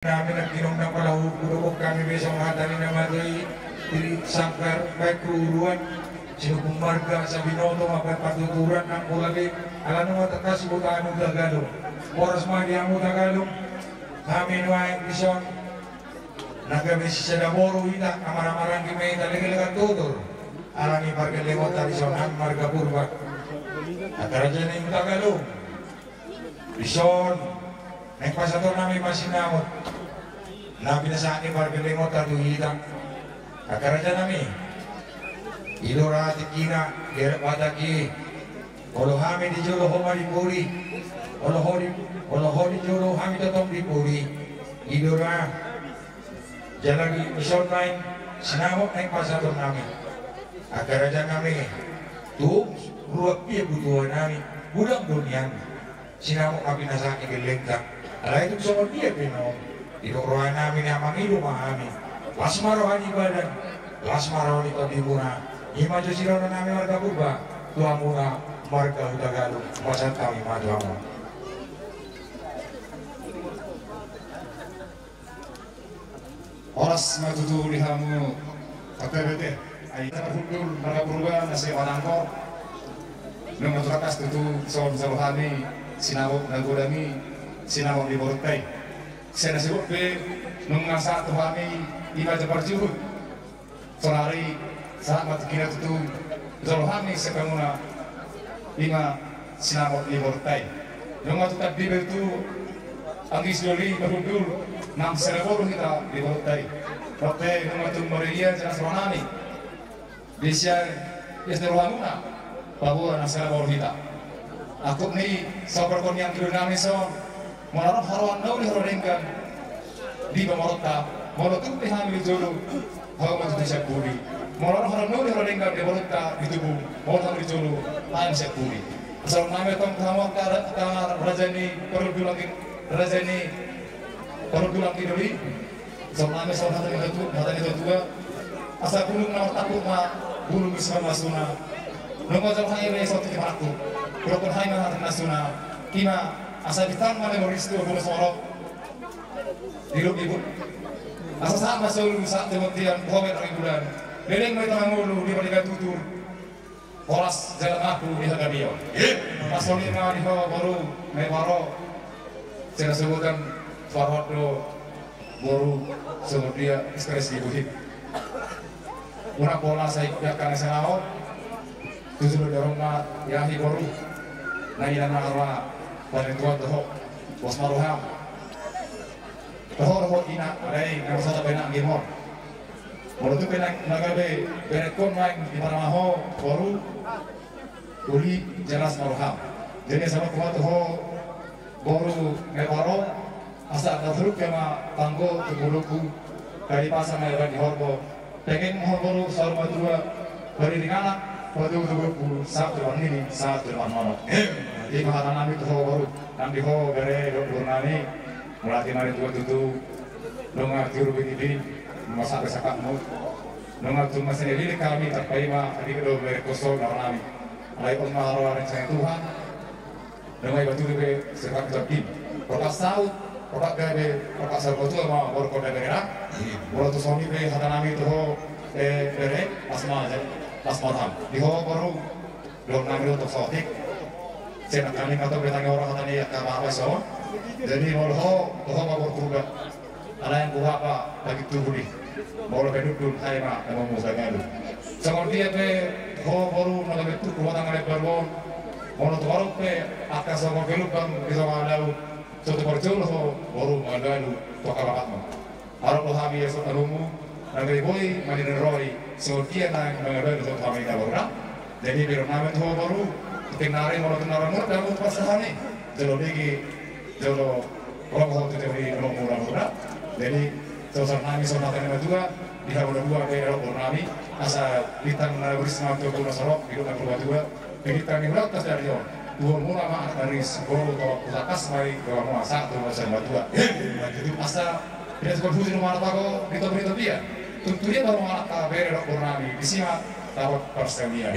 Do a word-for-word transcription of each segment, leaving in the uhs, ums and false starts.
Nami nangkining na pala hudok hami be songon hata ni na matei, di sanggar baen tu uruan, sinumpung marga Sabinoto ma baen partuturan nang bola be, ala nunga tangkas huta hamu Tagalog. Horas ma di hamu Tagalog. Hami nuaeng dison na gabe sisada boru hita, amar-amaranggi ma hita, lege-legan tutur. Alani pargellengonta dison hami marga Purba, angka raja ni Hutagalung. Dison naeng pasahaton nami ma sinamot na pinasahat ni pargellengonta tu hita, angka raja nami. I do ra tingkina di adat Batak i. Olo hami di jolo, ho ma di pudi. Olo ho di, olo ho di jolo, hami tongtong di pudi. I do ra. Jala dison naeng sinamot naeng pasahaton nami, angka raja nami. Tung ruat pia butuha nami, godang do nian sinamot na pinasahat ni gellengta. Alai tung songon dia pe nuaeng, didok roha nami na mangido ma hami. Las ma roha ni badan, las ma roha ni tondimuna. I ma jo sidohonon nami marga Purba tu hamuna marga Hutagalung. Pasahat hami ma tu hamu. Horas ma tutu di hamu. Tangkas bete, ai tangkas hundul marga Purba na sai manangkor. Nunga tangkas tutu songon jalo hami sinamot na godang i, sinamot ni borunta i. Sai na sibuk pe nunga sahat tu hami i ma jam parjuhut. Saonari sahat ma tingkina tutu jalo hami sian hamuna i ma sinamot ni borunta i. Nunga tung tading be tutu anggi sidoli marhundul nang sisada boru hita di borunta i. Dope nunga tung mauliate jala songon hami di sian ias ni rohamuna paboa nang sisada boru hita. Angkup ni saoperkon ni anggi doli nami son. Molo ro haroan na uli haroan denggan di pamoruonta, molo tung pe hami di jolo, hamu ma tutu sian pudi. Molo ro haroan na uli haroan denggan di pamoruonta di tubu, molo hami di jolo, hami sian pudi. Songon nami tong hamu angka raja ni parhundulan, raja ni parhundulan anggi doli. Songon nami songon hata ni natua, hata ni natua. Asa bulung na martampuk ma bulung i songon na suna. Nunga jalo hami be songon tingki marangkup, hudokkon hami ma hata ni na suna. I ma asa bintang ma na boris tu bulung soro. Diluk ibut. Asa sahat ma solu sahat tu bontean, boha be na ro i bulan. Leleng ma hita mangolu di pardenggan tutur. Horas jala mampu di hagabeon. Pas songon i ma di ho boru Naibaro. Sai na sogot do, parhot do boru songon dia, stres di buhit. Unang pola sai angka na sinaon. Tutu do dorong ma i ahi boru. Na ina na arma paling tuat do ho. Horas ma roham. Toho do ho ina, alai na marsota pe na anggimon. Molo tu pe na gabe berengkon naeng di parama ho boru, uli jala las ma roham. Jadi sabar kuat ho boru Naibaro, asa na turuk ke ma tanggo tu mulukku, kali pasang na iban di horbo. Pengen ho boru saur matua, bariring anak, patubu tu gulungku, sahat tu marnini, sahat tu marnono. Ima hata nami tu ho boru, nang di ho bere dohot boru nami. Mulak i ma di tua tutu. Nunga tiur bini di masa besakakmu. Nunga tung masa ni lilik hami, tarpaima di kedo bere kosong na nami. Alai on ma haroa ni Tuhan. Nunga iba tutu be sepak jabin. Ropak saut, ropak gabe, ropak saut tua ma boru konda bere na. Molo tu songon i be hata nami tu ho, eh, bere, las ma, las ma roham. Di ho boru. Dohot nami do tong saotik. Sai nangkaning ma tong be tangi orang hata ni angka bapa i songon. Jadi molo ho, toho ma boru Purba. Ala yang ku hapa bagi tubu di. Molo pe dundun hai ma emang musa galu. Songon dia pe ho boru na gabe tubu batang na baru on. Molo tu warung pe angka songon gelubang di tongah laut. Sotu parjolo ho boru mangalu-alu tu angka bapakmu. Adong do hami ia songon anumu, na gabe boi maniroi, songon dia na mangalu-alu tu hami na boru na. Jadi biro nami tu ho boru, tingkina ari molo tu na ramur damu pasahat ni. Jolo digi, jolo romo ho tu jolo i romo ramur na. Jadi songon nami songon hata ni natua, di hamu na dua pe ro boru nami, asa bintang na boris ma tu boru na sorop, di na boru na dua. Pingit kami ulang tas dari on. Tuan muna ma anak dari Siboro to, kutakas mai doa mua satu macam dua. Jadi asa tidak sekolah hujan mana pago di topi topi ya. Tentu dia baru anak kabere rok boru nami di sima dapat perselia.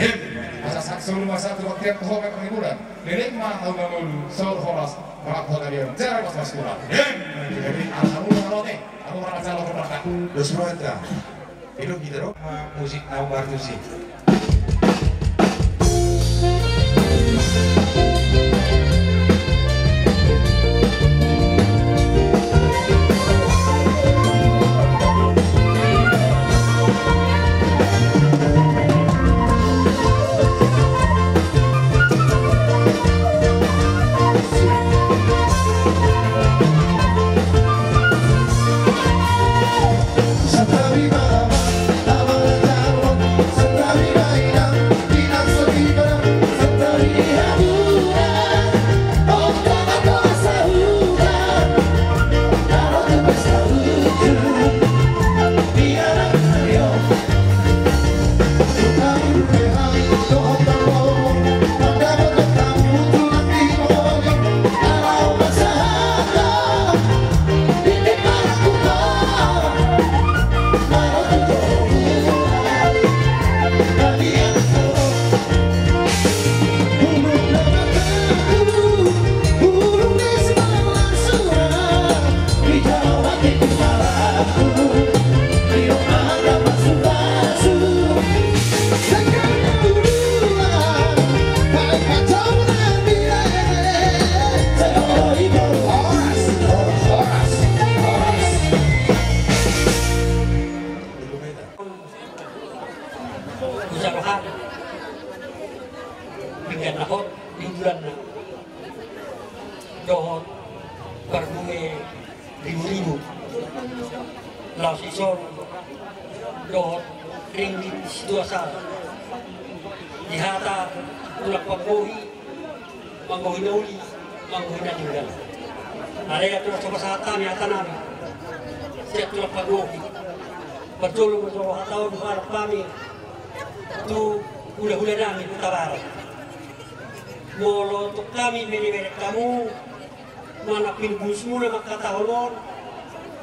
Asa sak solu masa tu waktu yang toho kan bulan. Leleng ma hau mangolu sor horas rak hota dia. Jangan pas pas pulang. Jadi alhamdulillah. Dos rohanta. Idok hita do. Musik na umbar tusi. Usarohan pinggan na hot di bulanna dohot parbue ribu-ribu. Laos dison dohot ringgit situa sala. Di hata tulang panggohi, manggohi na uli, manggohi na denggan. Alai tung so pasahat hami hata nami sian tulang panggohi, parjolo ma jo hata on huarap hami tu hula-hula nami Hutabarat. Molo tung hami bere-bere hamu manang pinubus muna mangkatahon on,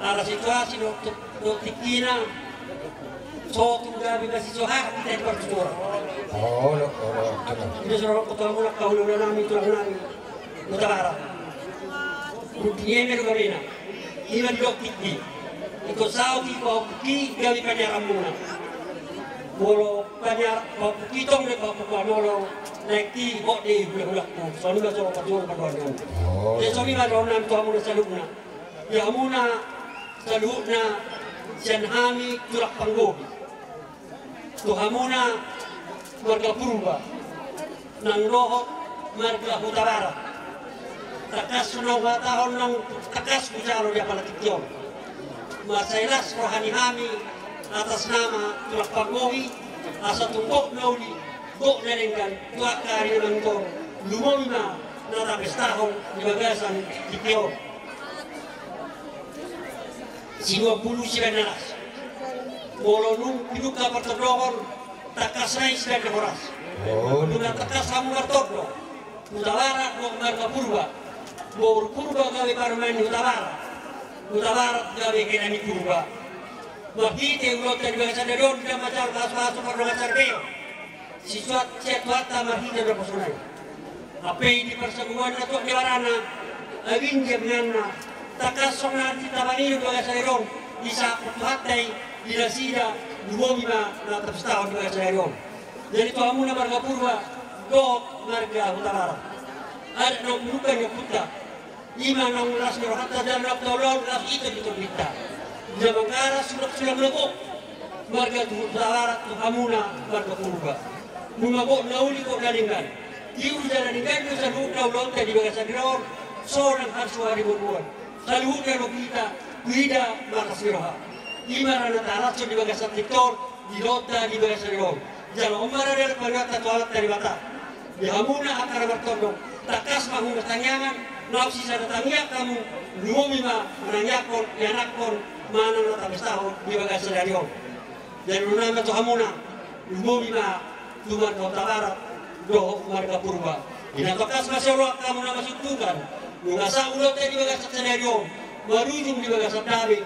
ala situasi dohot tingkina, so tung gabe masiso hahang hita di partuturan. Olo, olo, olo. Ina so ro tu hamuna hula-hula nami, tulang nami Hutabarat. Rupini eme do gabena. Ima didok tingki. Ingkon saut i pahompu i gabe paniaran muna. Molo paniaran pahompu i tong do pahompu, molo naeng i hot do i hula-hulangku. Songon i ma jolo parjolo pandohan nami. Jadi songon i ma dohonon nami tu hamuna saluhutna. Di hamuna saluhutna sian hami tulang panggohi. Tu hamuna marga Purba nang dohot marga Hutabarat. Tangkas naung huhatahon, naung tangkas hujalo di apala tingki on. Mansai las roha ni hami atas nama tulang panggohi, asa tung gok na uli, gok na denggan tu angka ari na mangido on, lumobi ma na tapestahon di bagasan tingki on. Sinuan bulu sibaen na las. Molo dung pidungka partondongon, tangkas nai sibaen na horas. Dung tangkas hamu martondong, Hutabarat dohot marga Purba, boru Purba gabe parumaen ni Hutabarat, Hutabarat gabe hela ni Purba. Marhite ulaonta di bagasan ari on, di na manjalo pasu-pasu pardongan saripeon. Sisuat sian Tuhanta marhite naposona i. Hape i di parsaguan na tuak ni barana, abing di abinganna, tangkas songon na di tabangi di bagasan ari on, disangap Tuhanta i di nasida, lumobi ma na tapestahon di bagasan ari on. Jadi tu hamuna marga Purba dohot marga Hutabarat, adat naung hudungka ni ompunta, ima naung las ni rohanta jala naung taulahon las i tu tombinta. Jala manggaras sulang-sulang na gok marga Hutabarat tu hamuna marga Purba. Nunga gok na uli, gok na denggan. Tiur jala denggan do saluhutna ulaonta di bagasan ari on, sonang harsuhari boruan. Saluhutna do hita huida marlas ni roha. Ima ra na tahalashon di bagasan tingki on, di ulaonta di bagasan ari on. Jala on ma ra dalan pangidoanta tu Amanta Debata. Di hamuna angka na martondong, tangkas ma hamu martangiangan, naung sisada tangiang hamu, lumobi ma manangiangkon ianakhon manang na tapestahon di bagasan ari on. Jadi dohonon nami ma tu hamuna, lumobi ma tu marga Hutabarat dohot marga Purba. Di na tangkas ma sai oloan hamu na masuk tu Tuhan, nunga sahat ulaonta di bagasan sadari on, marujung di bagasan dame,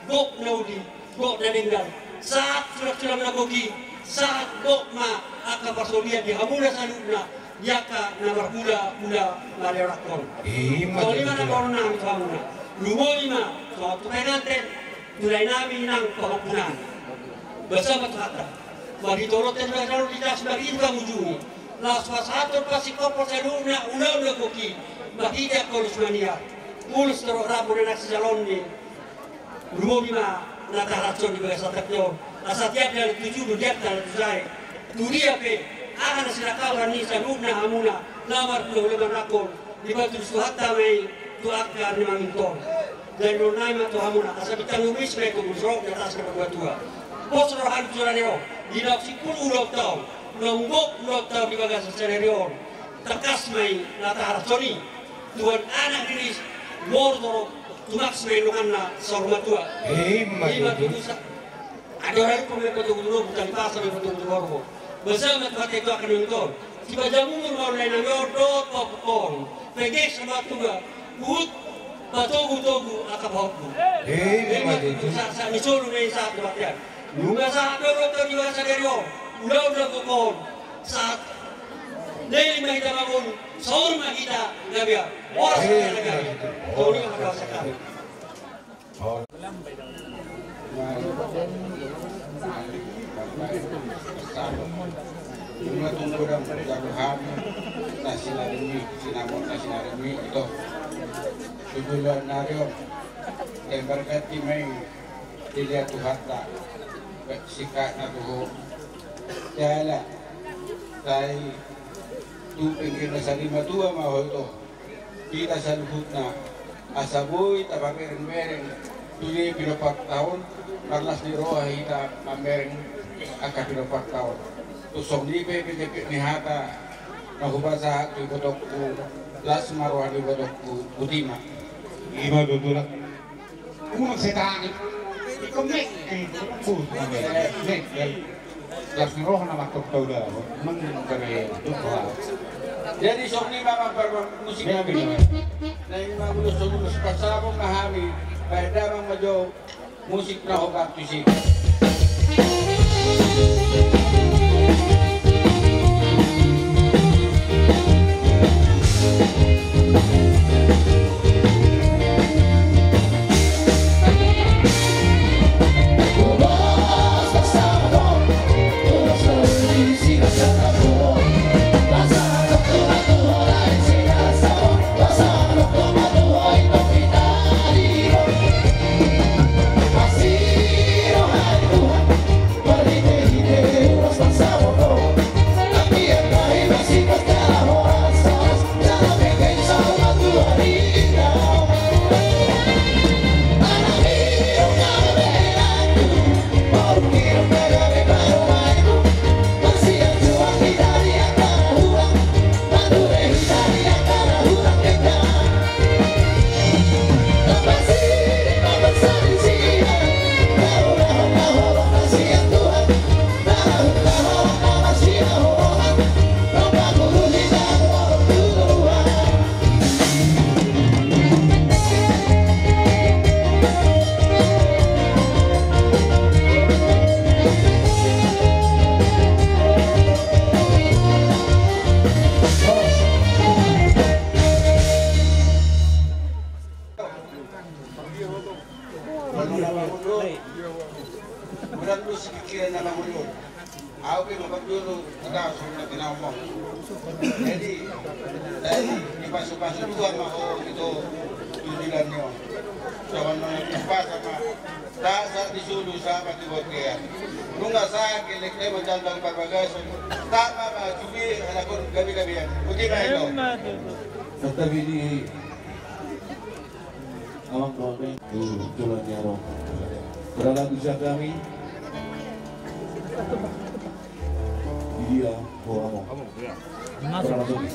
gok na uli, gok na denggan, sahat sulang-sulang na gok i, sahat gok ma angka parsaulian di hamuna saluhutna, di angka na marhula-hula marionakhon. Ima tutu. Songon i ma na dohonon nami tu hamuna. Lumobi ma, songon tu penganten, Tulainami nang pahompunami. Basa ma Tuhanta. Marhite ulaonta di bagasan on, di atas marhite pangujungi. Laos pasahathon pasingkophon saluhutna ulaon na gok i. Marhite angka ulos maniat. Ulos torop rambu na naeng sijaloon ni. Lumobi ma na taharapson di bagasan tangki on. Asa tiap na tu julu, tiap na tu jae. Tu dia pe, aha na sinangkapan ni saluhutna hamuna. Na marhulahula manangkon. Dipatudu Tuhanta ma i tu angka na mamingkon. Jadi dohononnami ma tu hamuna, asa bintang na umis ma i tu burju ni atas na martua-tua. Pos roha ni jolma on, di na sipul ulaonta on, na gok ulaonta on di bagasan sadari on. Tangkas ma i na taharapson i. Tuhan anak diri, mor toro, tumaksi ma i donganna saur matua. Ima tutu. Andorang i pun ma i patogu tu lobu, tali pasa ma i patogu tu horbo. Basa ma Tuhanta i tu angka na mamingkon. Sipanjang umur ma ulaonnami on dohot pahompu on. Pengge saur matua, huhut patogu-togu angka pahompu. Ima tutu. Sahat-sahat ni solu na i sahat tu bontean. Nunga sahat do ulaonta on di bagasan sadari on. Ulaon na gok on. Sahat. Leleng ma hita mangolu. Saur ma hita gabe. Horas ma hita gabe. Ima tutu. Horas ma hita gabe. Ima tutu, godang jalo hami na sinarimi, sinamot na sinarimi, ito. Tujulan nari on. Embarkati ma i dilean Tuhanta. Singkatna tu ho. Jala. Sai tu pengge na sari matua ma ho, ito. Hita saluhutna, asa boi tapabereng-bereng tu dia pinomparta on, marlas ni roha hita mambereng angka pinomparta on. Tung songon i pe pejepit ni hata na hupasahat tu ibotongku, las ma roha ni ibotongku, botima. Ima tutu. Unang setan i. Ikon mek. Mek. Mek. Las ni roha na mantong tau da. Meng gabe. Jadi songon i ma parmusik nami. Na ima ulos songon ulos parsabong na hami. Baen damang ma jo musik na hombar tusi. Molo na mangolu, molo na mangolu, au pe mangolu, kita sudah kenal mo. Jadi, jadi dipasu-pasu Tuhan ma ho, ito, tu joloan ni on. Songon na dipasa ma, sahat-sahat ni solu, sahat ma tu bontean. Nunga sahat, gelek, eh, manjalo bagi parbagason. Sahat ma, ma, subi, halak on gabe-gabean. Botima, ito. Santabi di Amang doang, eh. Tuh, tulang nyaro. Berada di siang kami. Dia, oh, amang. Berada di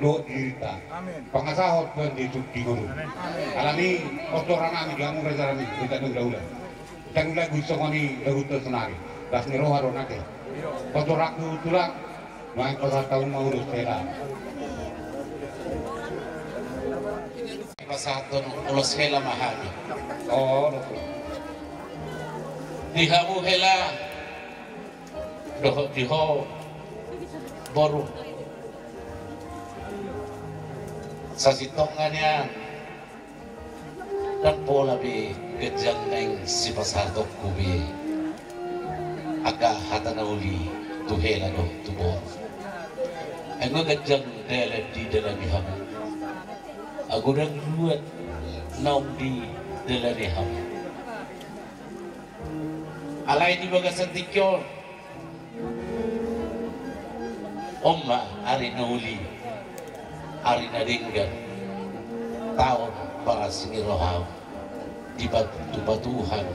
dohot di dirinta. Amin. Pangasahon Tuhan Jesus di ngolu. Amin. Alani i, tontu roha nami di hamu raja nami, di tanu daula. Tanu lagu songon i, lagu tu sonari. Las ni roha do nate. Tontu rohangku tulang, nuaeng pasahat hamu ma ulos hela. Pasahathon ulos hela ma hami. O, dohot. Di hamu hela, dohot di ho boru. Sasintongna nian, ndang pola be ganjang naeng sipasahatonku be angka hata na uli tu hela dohot tu boru. Ai nga ganjang dalan didalani hamu. Ago ndang luat naung didalani hamu. Alai di bagasan tingki on, on ma ari na uli, ari na denggan, taon parasinirohaon, dipatupa Tuhan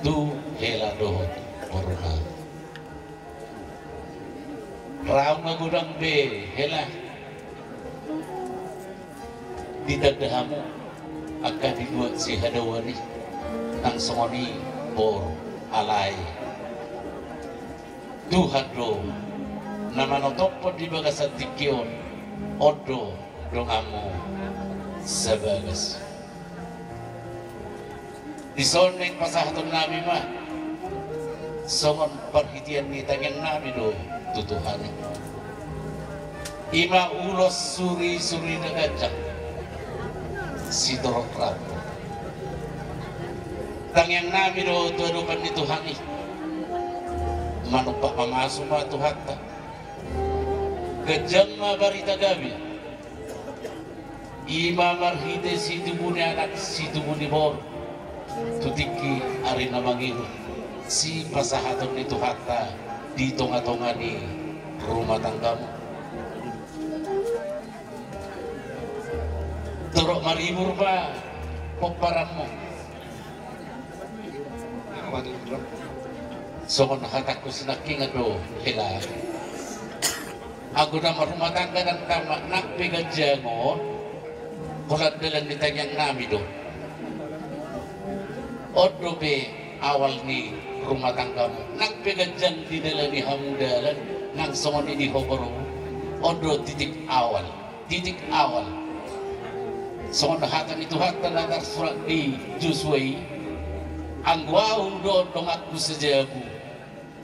tu hela dohot boruna. Raung ma godang be hela ditanda hamu angka di luat sihadauan i, nang songon i boru, alai Tuhan do na manotophon di bagasan tingki on, on do donganmu sabagas. Dison naeng pasahaton nami ma songon parhitean ni tangiang nami do tu Tuhan i. I ma ulos suri-suri na ganjang sitorop rambu. Tangiang nami do tu adopan ni Tuhan i, manumpak mamasu ma Tuhanta. Ganjang ma barita gabe. I ma marhite situbu ni anak, situbu ni boru, tu tingki ari na mangihut, sipasahaton ni Tuhanta di tonga-tonga ni rumah tanggamu. Torop maribur ma pomparanmu. Songon hatangku sinangkingan do hela. Anggo na marrumah tangga nang tama nang pe ganjang on, holan dalan ni tangiang nami do. On dope awal ni rumah tanggamu. Nang pe ganjang didalani hamu dalan nang songon i di ho boru, on do titik awal. Titik awal. Songon hata ni Tuhanta na tarsurat di Josua i, anggo ahu do donganku sajabu,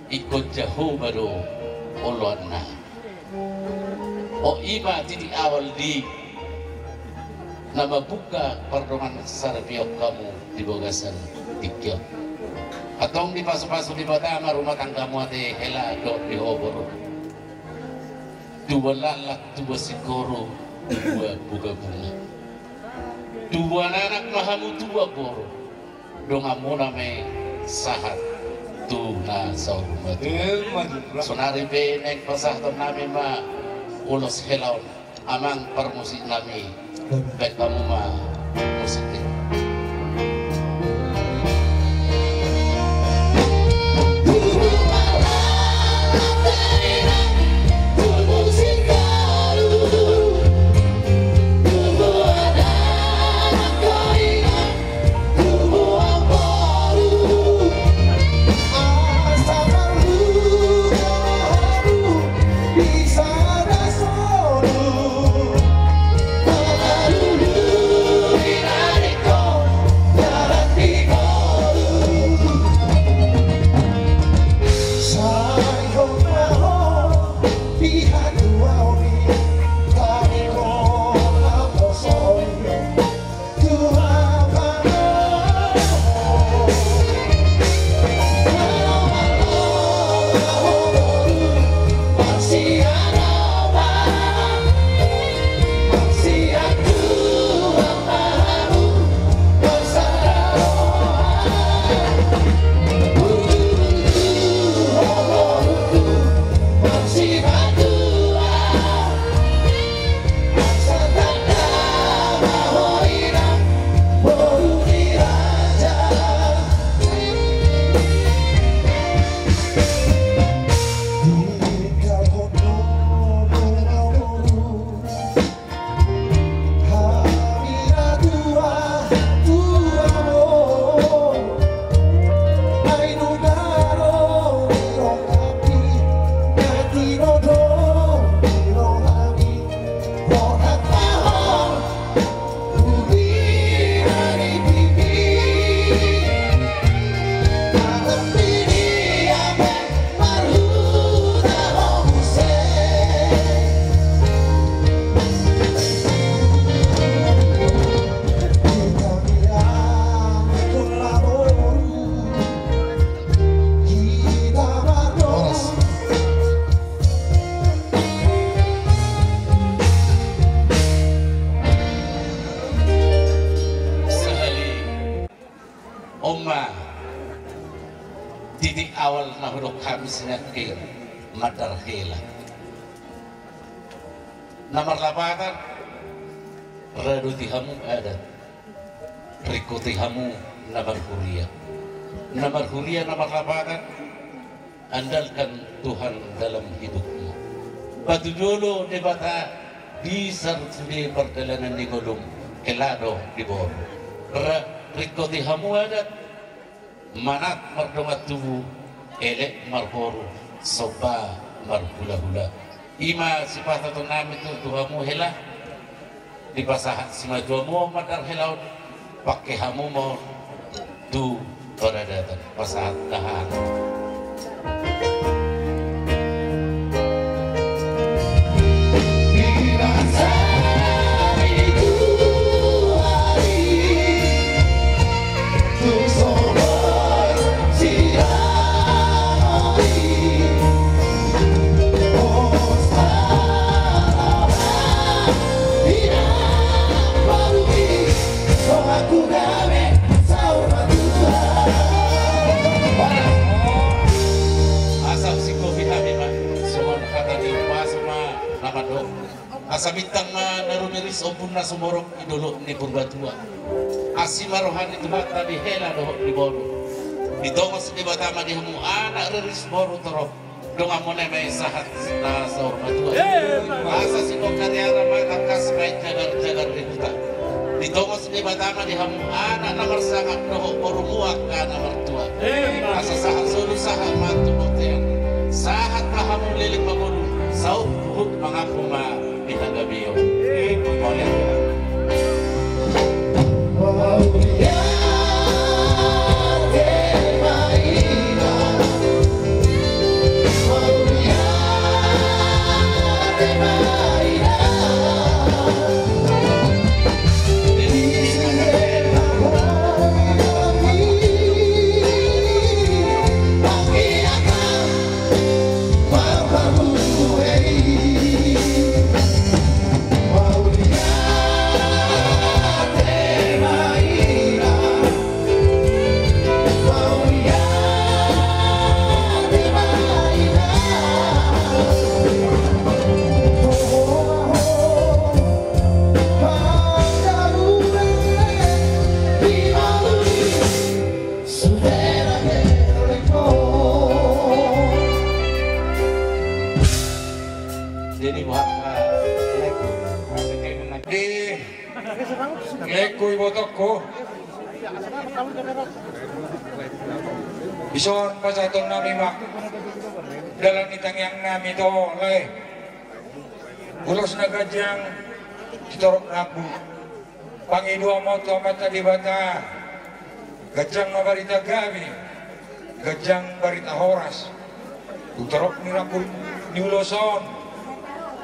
ingkon Jahowa do oloanna. O, i ma titik awal di na mambuka pardongansaripeon hamu di bagasan tingki on. Antong dipasupasu Debata ma rumah tanggamu ate hela dohot di ho boru. Tubuan laklak, tubuan singkoru, tubuan bungabunga. Tubuan anak ma hamu, tubuan boru. Donganmuna ma i sahat tu na saur matua. Emma tutu. Sonari pe naeng pasahaton nami ma ulos hela on, amang parmusik nami. Baen hamu ma musik i. Ma titik awal na hudok hami sinangkir mandar hela. Na marlapatan, radoti hamu adat, ringkoti hamu na marhuria. Na marhuria, na marlapatan, andalkan Tuhan dalam hidupmu. Patujolo Debata, bisa sude pardalanan ni ngolum, hela do di boru. Ra-, ringkoti hamu adat, manat mardongan tubu, elek marboru, somba marhulahula. I ma sipasahatonnami tu, tu hamu hela. Dipasahat simatuamu on mandar hela on, pangke hamu ma on tu paradatan, pasahat dahahan. Asa husingkopi hami ma songon hata ni umpasa ma na mandok. Asa bintang ma na rumiris, ombun na sumorop di dolok ni Purbatua. Asi ma roha ni Tuhanta di hela dohot di boru. Ditongos Debata ma di hamu anak riris, boru torop. Dongan muna ma i sahat na saur matua. Asa singkop kariara ma tangkas ma i jagar-jagar di huta. Ditongos Debata ma di hamu anak na marsangap dohot borumu angka na martua. Asa sahat solu sahat ma tu bontean. Sahat ma hamu leleng mangolu, saut huhut mangampu ma di hagabeon. Mauliate. Jadi buat, eh, di lengku ibotongku. Dison pasahatonnami ma dalan ni tangiangnami tu ho, lae. Ulos na ganjang di torop rambu. Pangidoan ma on tu Amanta Debata, ganjang ma barita gabe, ganjang barita horas tu torop ni rambu ni ulos on.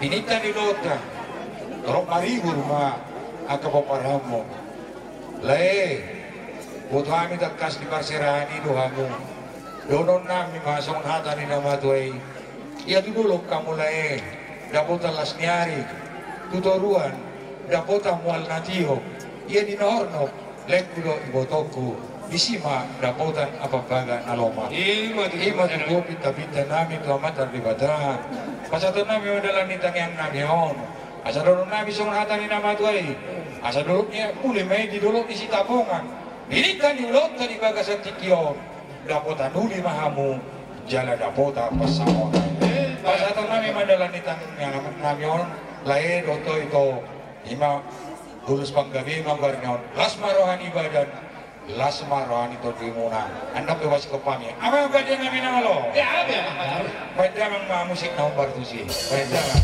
Pinta ni ulaonta, torop maribur ma angka pomparanmu. Lae, boto hami tangkas di parserahan i do hamu. Dohononnami ma songon hata ni na matua i. Ia tu dolok hamu lae, dapotan las ni ari. Tu toruan, dapotan mual na tio. Ia di na hornop, lengku do ibotongku. Disi ma dapotan amangboru na lomak. I ma tutu, i ma tutu pinta-pintanami tu Amanta Debata. Pasahatonnami ma dalan ni tangiangnami on. Asa dohononnami songon hata ni na matua i. Asa dolok ni, uli ma i di dolok ni Sitapongan. Pinta ni ulaonta di bagasan tingki on. Dapotan uli ma hamu, jala dapotan pansamotan. Pasahatonnami ma dalan ni tangiangnami on, lae, dohot ito. I ma ulos panggabean ma goarna on. Las ma roha ni badan, las ma roha ni tondimuna. Andang pe basi kompami. Amang, badanami na malo. Baen damang ma musik na hombar tusi. Baen damang.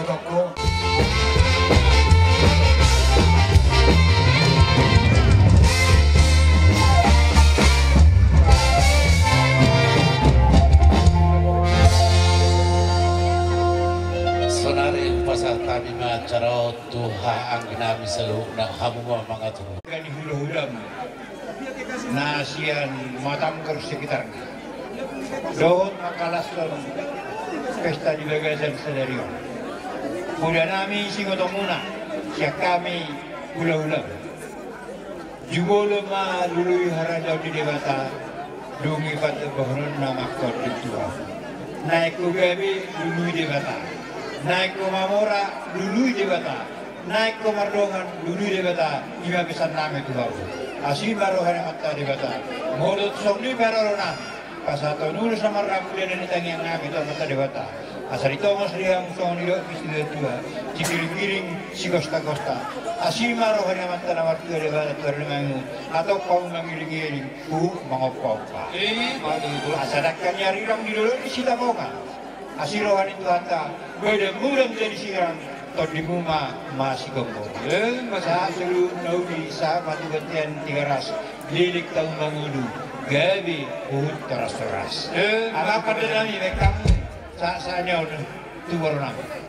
Toko. Saonari pasahat hami ma acara on tu haha anggi nami saluhutna, hamu ma mangatur. Hami hulahulamu na sian Matamkor sekitarna dohot mangkalashon pesta di bagasan sadari on. Poda nami singotomuna sian hami hulahulamu. Jumolo ma lului harajaon ni Debata, dung i pandohanonna ma angka tua. Na ingkon gabe lului Debata. Na ingkon mamora lului Debata. Na ingkon mardongan lului Debata, i ma pesan nami tu hamu. Asi ma roha ni Amanta Debata. Molo tung songon i ma haroro nami, pasahaton ulos na marhamulian i di tangiang nami tu Amanta Debata. Asa ditongos di hamu songon nidok ni situa-tua, sigiring-giring, sigosta-gosta. Asi ma roha ni Amanta na martua Debata tu ari na mangihut. Antong hamu mangiring-iring, huhut mangompar-ompar. Eh, bagus. Asa dangka ni arirang di dolok ni sitapongan. Asi roha ni Tuhanta, badanmu ndang jadi sirang, tondimu ma masigombor. Eh, masa sahat saluhut na uli, sahat ma tu bontean Tigaras, leleng hamu mangolu, gabe huhut toras-toras. Eh, ama, masa pande nami, baen hamu sahat-sahat ni on tu boru nami.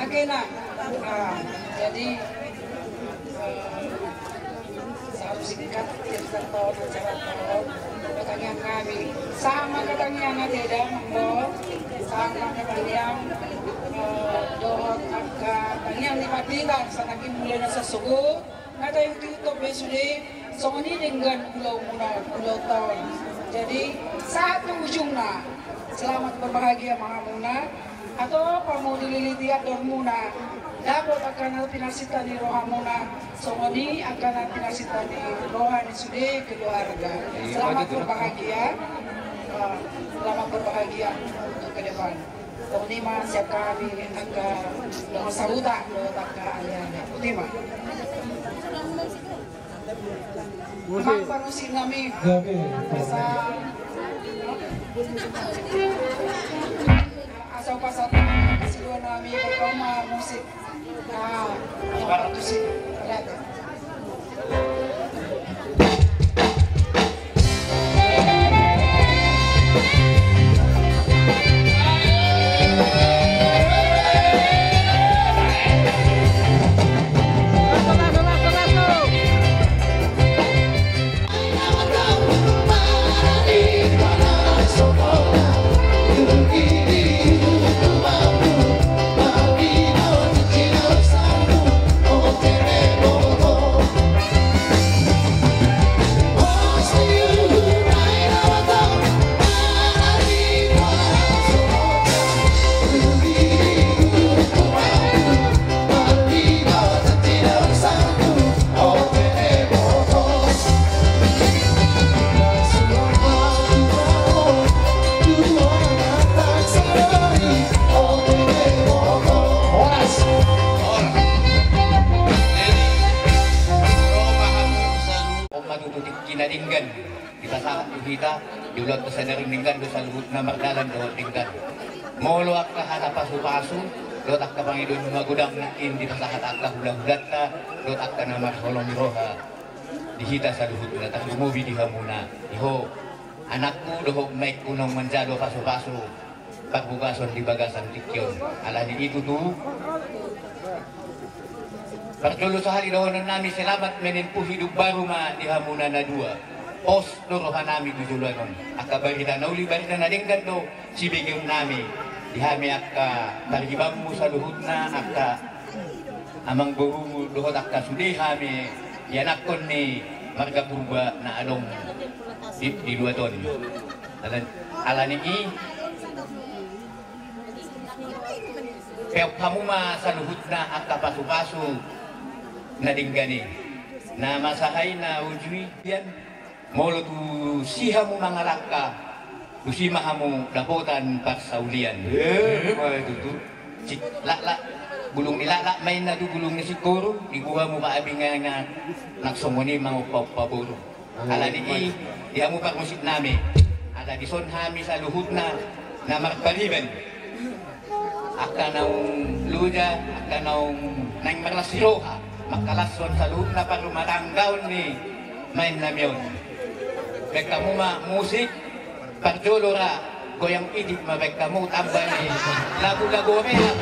Kena. Ah, jadi, eh, seharus singkat, jadi satu tahun acara tahun. Pertanyaan kami, sama katanya ada tidak, Mbo? Sama katanya, eh, dohot angka tangiang ni pandita, sana ki mulai nasa suku. Nga tahu itu tope sude, songon i denggan ulaonmuna, ulaonta on. Jadi, sahat tu ujungna, selamat berbahagia ma hamuna, atau pamodililiti andormuna, dapot angka na pinarsinta ni rohamuna, songon i angka na pinarsinta ni roha ni sude keluarga. Selamat berbahagia, eh, selamat berbahagia untuk ke depan. Tong nima siap kami angka dongan sahuta dohot angka ale-ale. Nima. Musik. Mang parmusik nami. Oke. Asa, asa upasahat siluan nami pertama musik. Horas. Horas. Jadi, ro ma hamu saluhut. On ma tutu tingki na denggan dipasahat tu hita, di ulaonta sadari on denggan do saluhutna mardalan dohot denggan. Molo angka hata pasupasu dohot angka pangidoan na godang nangkin dipasahat angka hulahulanta dohot angka na marholong ni roha di hita saluhutna, tarlumobi di hamuna, di ho anakku dohot umbaengku naung manjalo pasupasu parbogason di bagasan tingki on. Alani i tutu, parjolo sahali dohonon nami selamat menempuh hidup baru ma di hamuna na dua. Pos do roha nami tu joloan on. Angka barita na uli, barita na denggan do sibegeon nami di hami angka paribanmu saluhutna, angka amangborumu dohot angka sude hami ianakhon ni marga Purba na adong di, di luat on. Ala, alani i, peop hamu ma saluhutna angka pasupasu na denggan i. Na masa i na uju i, molo tusi hamu mangalangka, tusi ma hamu dapotan parsaulian. Eh, ma tutu. Sik, laklak, bulung ni laklak ma inna tu bulung ni singkoru, diboa hamu ma abingan nang songon i mangompaompa boru. Alani i, di hamu parmusik nami, ala dison hami saluhutna na marpariban, angka naung loja, angka naung naeng marlas ni roha mangkalashon saluhutna parrumatanggaon ni baen nami on. Baen hamu ma musik. Parjolo ra goyang itik ma baen hamu tamba ni lagu-lagu omelan.